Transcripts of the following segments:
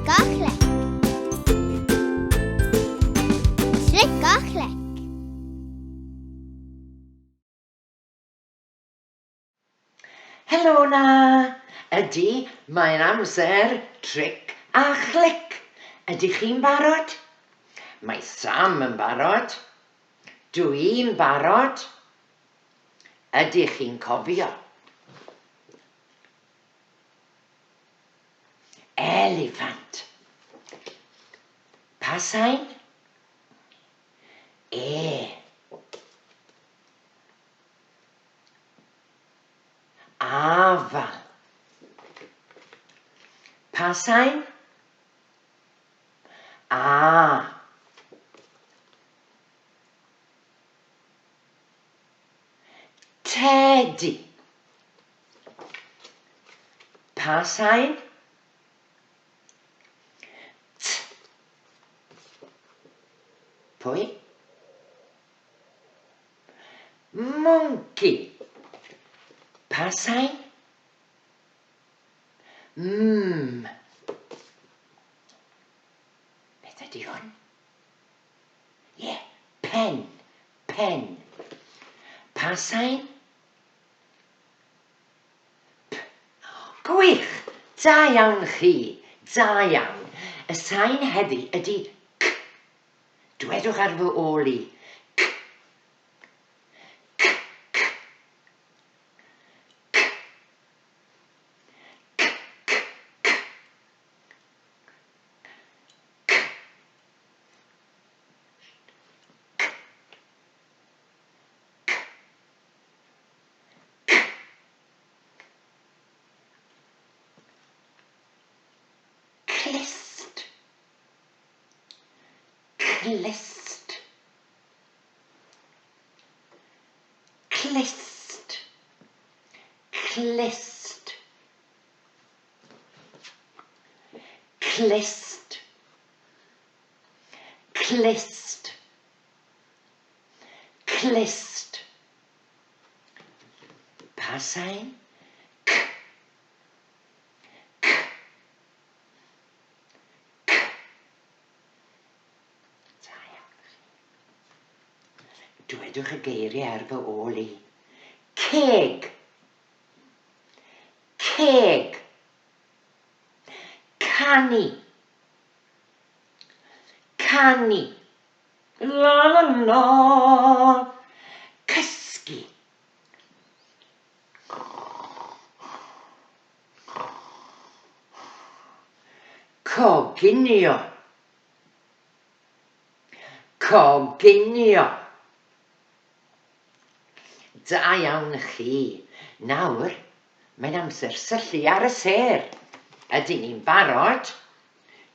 Tric a clec. Tric a clec. Helo 'na! Ydy, mae'n amser tric a chlic. Ydych chi'n barod? Mae Sam yn barod. Dw i'n barod. Ydych chi'n cofio? Eliffant. Pa sain? E. Afal. Pa sain? A. Tedi. Pa sain? T. Pwy? Mwnci. Pa sain? M. Beth ydy hwn? Ie, yeah, pen, pen. Pa sain? P. Gwych! Da iawn chi! Da iawn. Y sain heddi ydy c. Dwedwch ar fy ôl i. C. C. C. C. C. C. C. C. C. C. C. Clust. Clust. Clust. Clust. Clust. Clust. Clust. Pa sain? C. C. C. Da iawn chi. Dwedwch y geiriau ar fy ôl i. Ceg. Ceg. Canu. Canu. La la la. Cysgu. Coginio. Coginio. Da iawn chi. Nawr, mae'n amser syllu ar y sêr. Ydyn ni'n barod?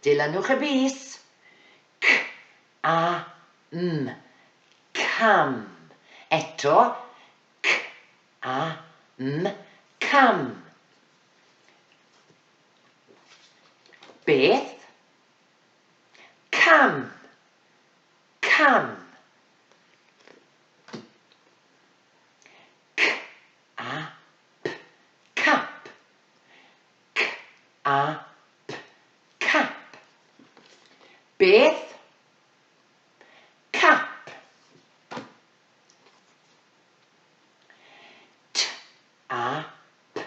Dilynwch y bys. C, A, M. Cam. Eto, C, A, M. Cam. Beth? Cam. Cam. C, A, P, cap. C, A, P, cap. Beth? Cap. T, A, P,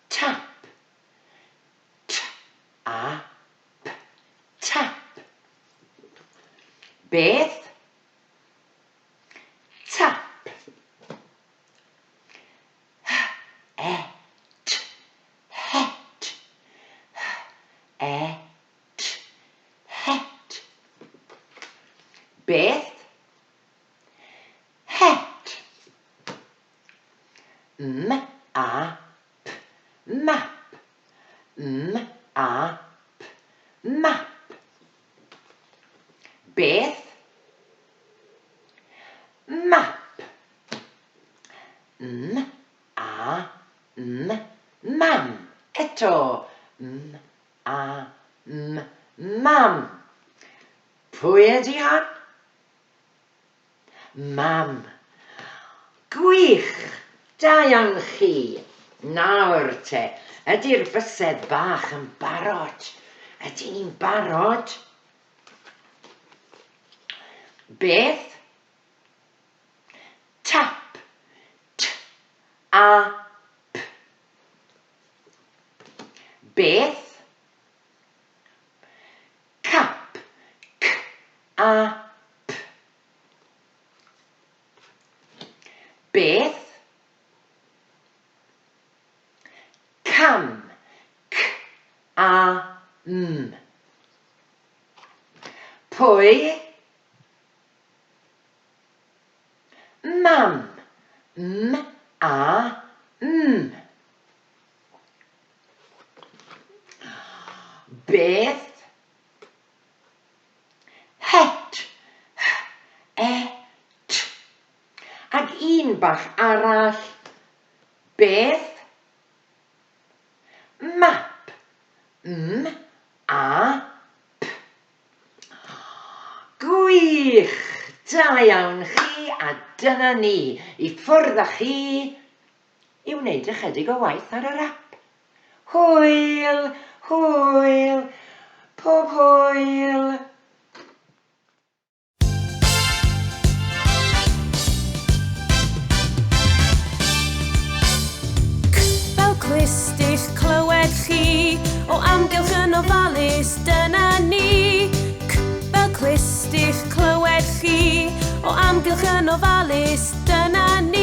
tap. T, A, P, tap. Beth? Tap. H, E, T, het. H, E, T, het. Beth? Het. M, A, P, map. M, A, P, map. Beth? Map. M, A, M, mam. Eto. M, A, M, mam. Pwy ydy hon? Mam. Gwych! Da iawn chi! Nawr te, ydy'r bysedd bach yn barod? Ydyn ni'n barod? Beth? Tap. T. A. P. Beth? Cap. C. A. P. Beth? Cam. C. A. M. Pwy? Mam. M. A. M. Beth? Het. H. E. T. Ac un bach arall. Beth? Map. M. A. P. Gwych! Da iawn chi, a dyna ni, i ffwrdd â chi i wneud ychydig o waith ar yr ap. Hwyl! Hwyl! Pob hwyl! Fel clust i'ch clywed chi, o amgylch yn ofalus, dyna ni. C fel clust i'ch clywed chi, o amgylch yn ofalus, dyna ni.